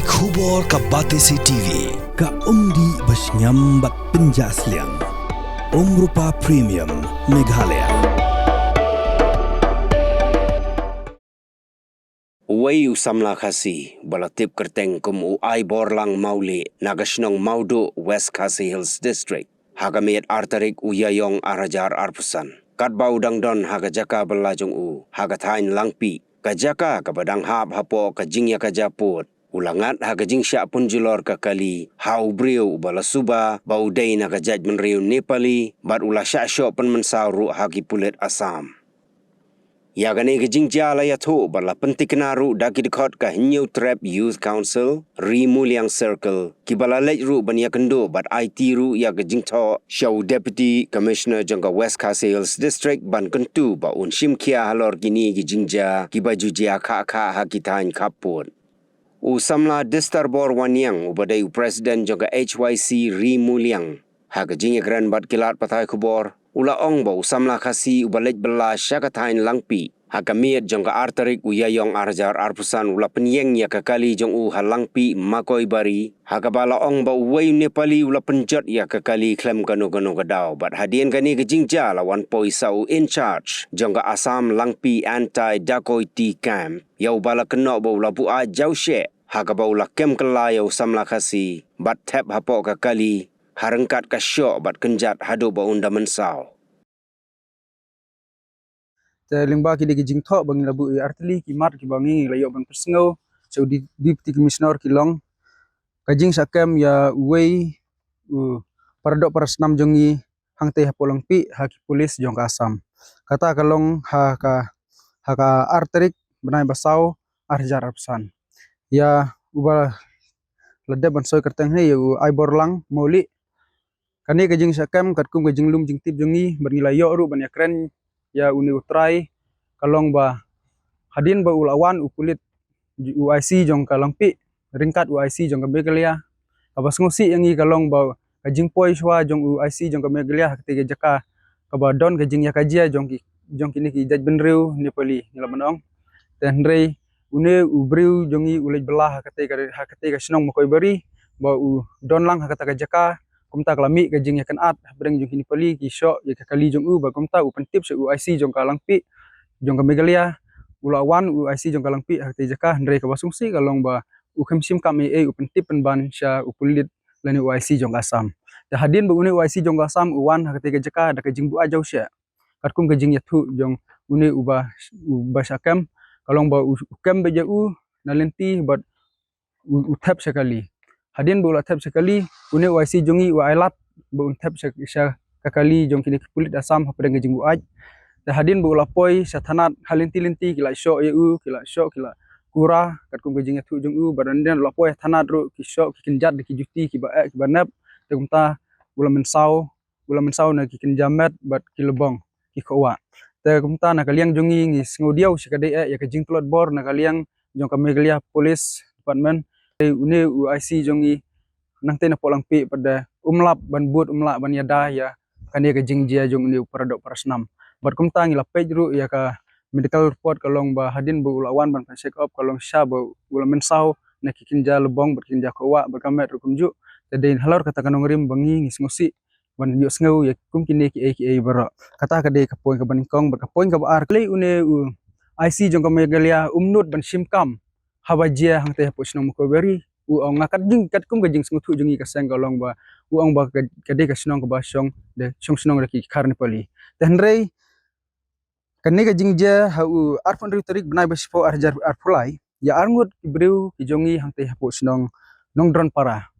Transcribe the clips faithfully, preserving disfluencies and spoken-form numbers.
Khubor ka Batesi T V, ka umdih ba shngiam bad pynjah sliang. Umrupa Premium, Meghalaya. Uwei u samla Khasi ba la tip kyrteng kum u Aiborlang Mawlieh na ka shnong Mawduh, West Khasi Hills District, ha ka miet ar tarik u Ïaïong ar hajar arphew san, katba u dang don ha ka jaka bylla jong u ha ka thaiñ Langpih, ka jaka kaba dang hap hapoh ka jingïakajia pud, u la ngat ha ka jingshah pynjulor ka kali ha u briew uba la suba ba u dei na ka jaitbynriew Nepali bad u la shah shoh pynmynsaw ruh ha ki pulit Assam. Ïa kane ka jingjia la ïathuh bad la pyntikna ruh da ki dkhot ka Hynñiewtrep Youth Council, Ri Muliang Circle, kiba la leit ruh ban ïakynduh bad aiti ruh ïa ka jingthoh sha u Deputy Commissioner jong ka West Khasi Hills District ban kyntu ba un shim khia halor kine ki jingjia kiba ju jia khah khah ha ki thaiñ khappud. U samla Distarbor Wanniang uba dei u President jong ka H Y C Ri Muliang, ha ka jingïakren bad ki lad pathai khubor, u la ong ba u samla Khasi uba leit bylla sha ka thaiñ Langpih ha ka miet jong ka ar tarik u Ïaïong ar hajar arphew san u la pynïeng ïa ka kali jong u ha Langpih Makoibari, ha kaba la ong ba uwei u Nepali u la pynjot ïa ka kali khlem kano kano ka daw. Bad hadien kane ka jingjia la wan poi sha u in charge jong ka Assam Langpih Anti Dacoity Camp, ïa uba la kynnoh ba u la buaid jawsheh, ha kaba u la kem kylla ïa u samla Khasi bad thep hapoh ka kali ha ryngkat ka shoh bad kynjat haduh ba un da mynsaw. Te lyngba kine ki jingthoh ba ngi la buh ïa artylli ki mat kiba ngi la ïoh ban pynsngew sha u Deputy Commissioner ki long ka jingshah kem ïa uwei u paradoh parasnam jong ngi hangtei hapoh Langpih ha ki pulit jong ka Assam. Kata ka long ha ka, ha ka ar tarik bnai ba saw ar hajar arphew san. Ïa uba la dep ban soi kyrteng hi ïa u Aiborlang Mawlieh. Kane ka jingshah kem katkum ka jinglum jingtip jong ngi bad ngi la ïoh ruh ban ïakren ïa une u trai, ka long ba hadien ba u la wan u pulit, u I C jong ka Langpih ryngkat u I C jong ka Meghalaya, kaba sngewsih ïa ngi ka long ba ka jingpoi shuwa jong u I C jong ka Meghalaya ha katei ka jaka kaba don ka jingïakajia jong ki, jong kine ki jaitbynriew Nepali, ngi lah ban ong. Te hynrei une u briew jong ngi u leit bylla ha katei ka, ha katei ka shnong Makoibari, ba u don lang ha kata ka jaka, kumta ka la mih ka jingïakynad hapdeng jong ki Nepali, ki shoh ïa ka kali jong u, bad kumta u pyntip sha u I C jong ka Langpih jong ka Meghalaya. U la wan u I C jong ka Langpih ha katei ka jaka, hynrei kaba sngewsih ka long ba u khlem shim kam ei ei, u pyntip pynban sha u pulit lane u I C jong ka Assam. Te hadien ba une u I C jong ka Assam u wan ha katei ka jaka da ka jingbuaid jawsheh, katkum ka jingïathuh jong une uba, uba shah kem, ka long ba u, u kem beit ïa u na lynti bad u, u thep sha kali. Hadien ba u la thep sha kali, une u I C jong ngi u ailad ba un thep sha, sha ka kali jong kine ki pulit Assam hapdeng ka jingbuaid. Te hadien ba u la poi sha thanat, ha lynti lynti ki la shoh ïa u, ki la shoh, ki la kura katkum ka jingïathuh jong u, bad hadien u la poi ha thanat ruh ki shoh, ki kynjat da ki juti kiba eh, kiba nep. Te kumta u la mynsaw, u la mynsaw na ki kynja met bad ki lbong, ki khohwah. Te kumta na ka liang jong ngi, ngi sngewdiaw shikatdei eh ïa ka jingtlot bor na ka liang jong ka Meghalaya Police Department. Te une u I C jong ngi nangtei napoh Langpih pat de um lap ban bud, um lah ban ïada ïa kane ka jingjia jong une u paradoh parasnam. Bad kumta ngi la peit ruh ïa ka medical report, ka long ba hadien ba u la wan ban pyn check up, ka long shisha ba u la mynsaw na ki kynja lbong bad kynja khohwah bad ka met ruh kumjuh. Te dei halor kata ka nongrim ba ngi, ngi sngewsih ban ïohsngew ïa kum kine kiei kiei baroh. Kata ka dei ka point kaba nyngkong. Bad ka point kaba ar, ka lei une u I C jong ka Meghalaya um nud ban shim kam haba jia hangtei hapoh shnong Makoibari. U ong, nga kat jing, katkum ka jingsngewthuh jong ngi ka seng, ka long ba u ong ba ka, ka dei ka shnong kaba shong, de shong shnong da ki khar Nepali. Te hynrei kane ka jingjia ha u arphew hynriew tarik bnai ba shiphew ar hajar arphew lai, ïa arngut ki briew ki jong ngi hangtei hapoh shnong Nongdronpara.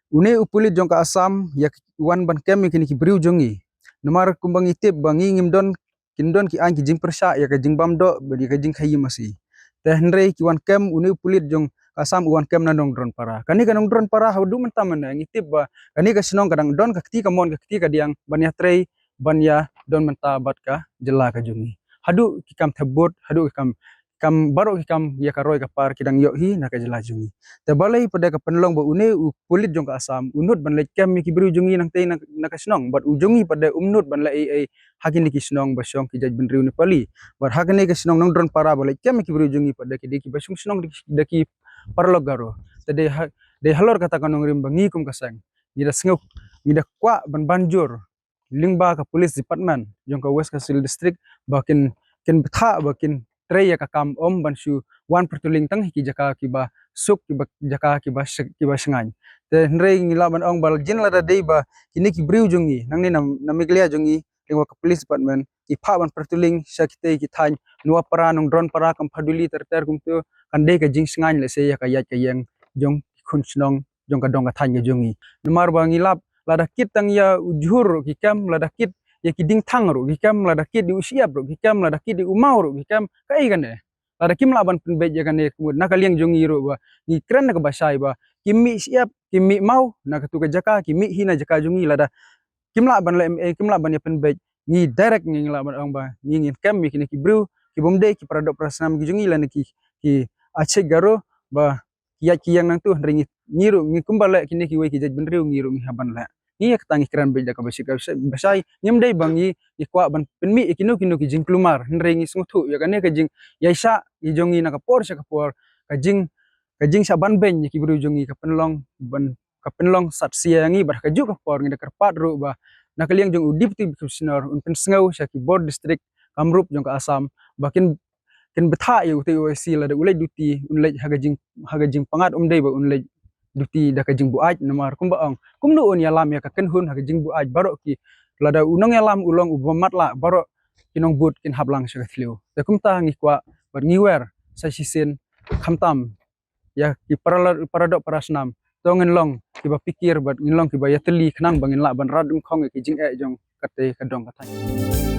Une u pulit jong ka Assam ïa wan ban kem ïa kine ki briew jong ngi. Namar kumba ngi tip ba ngi ngim don, kim don ki aiñ ki jingpyrshah ïa ka jingbam doh bad ïa ka jingkhaïi masi. Te hynrei ki wan kem, une u pulit jong ka Assam u wan kem na Nongdronpara. Kane ka Nongdronpara haduh mynta mynne ngi tip ba kane ka shnong ka dang don ka kti kamon ka kti kadiang ban ïatrei, ban ïadon mynta bad ka jylla ka jong ngi. Haduh ki kam thep vote, haduh ki kam, kam baroh ki kam ïa ka roi ka par ki dang ïoh hi na ka jylla jong ngi. Te balei pat de ka pynlong ba une u pulit jong ka Assam u nud ban leit kem ïa ki briew jong ngi nangtei na, na ka shnong, bad u jong ngi pat de um nud ban leh ei ei ha kine ki shnong ba shong ki jaitbynriew Nepali. Bad ha kane ka shnong Nongdronpara ba leit kem ïa ki briew jong ngi pat de ki dei kiba shong shnong da ki, da ki paralok Garo. Te dei ha-, dei halor kata ka nongrim ba ngi kum ka seng ngi da sngew, ngi da kwah ban ban jur lyngba ka police department jong ka West Khasi Hills District ba kin, kin bthah ba kin trei ïa ka kam, ym ban shu wan patrolling tang ha ki jaka kiba suk, kiba jaka kiba sh-, kiba shngaiñ. Te hynrei ngi lah ban ong ba jin lada dei ba kine ki briew jong ngi nangne na, na Meghalaya jong ngi lyngba ka police department ki phah ban patrolling sha kitei ki thaiñ Nuapara, Nongdronpara, Khamphaduli ter ter kumtu, kan dei ka jingshngaiñ lehse ïa ka ïaid ka ïeng jong ki khun shnong jong ka dong ka thaiñ ka jong ngi. Namar ba ngi lap lada kit tang ïa u jhur ruh ki kem, lada kit ïa ki diengthang ruh ki kem, lada kit ïa u shyiap ruh ki kem, lada kit ïa u maw ruh ki kem, kaei kane? Lada kim lah ban pynbeit ïa kane, ka mut na ka liang jong ngi ruh ba ngi kren da kaba shai ba kim mih shyiap, kim mih maw na katu ka jaka, kim mih hi na jaka jong ngi. Lada kim lah ban leh, eh, kim lah ban ïa pynbeit, ngi direct ngi lah ban ong ba ngi ngin kem ïa kine ki briew kibym dei ki para doh para snam ki jong ngi lane ki, ki Achik Garo ba ki ïaid ki ïeng nangtu. Hynrei ngi, ngi ruh ngi kumba leh kine kiwei ki jaitbynriew ngi ruh ngi hap ban leh. Ngi ïa kata ngi kren beit da kaba shai, kaba shai, ngim dei ba ngi, ngi kwah ban pynmih ïa kino kino ki jingkulmar, hynrei ngi sngewthuh ïa kane ka jingïaishah ïa jong ngi na ka por sha ka por, ka jing, ka jingshah ban beiñ ïa ki briew jong ngi ka pynlong ban, ka pynlong sat sia ïa ngi. Bad ha kajuh ka por ngi da kyrpad ruh ba na ka liang jong u Deputy Commissioner un pynsngew sha ki bor district Kamrup jong ka Assam ba kin, kin bthah ïa utei u OIC lada u leit duty un leit ha ka jing, ha ka jingpyngngad, um dei ba un leit duty da ka jingbuaid. Namar kumba ong kumno un ïalam ïa ka kynhun ha ka jingbuaid, baroh ki, lada u nongïalam u long uba matlah, baroh ki nongbud kin hap lang sha ka thliew. Te kumta ngi kwah bad ngi wer sa shisien khamtam ïa ki para, para doh para snam, to ngin long kiba phikir bad ngin long kiba ïatylli khnang ba ngin lah ban rat dyngkhong ïa ki jingeh jong katei ka dong ka thaiñ.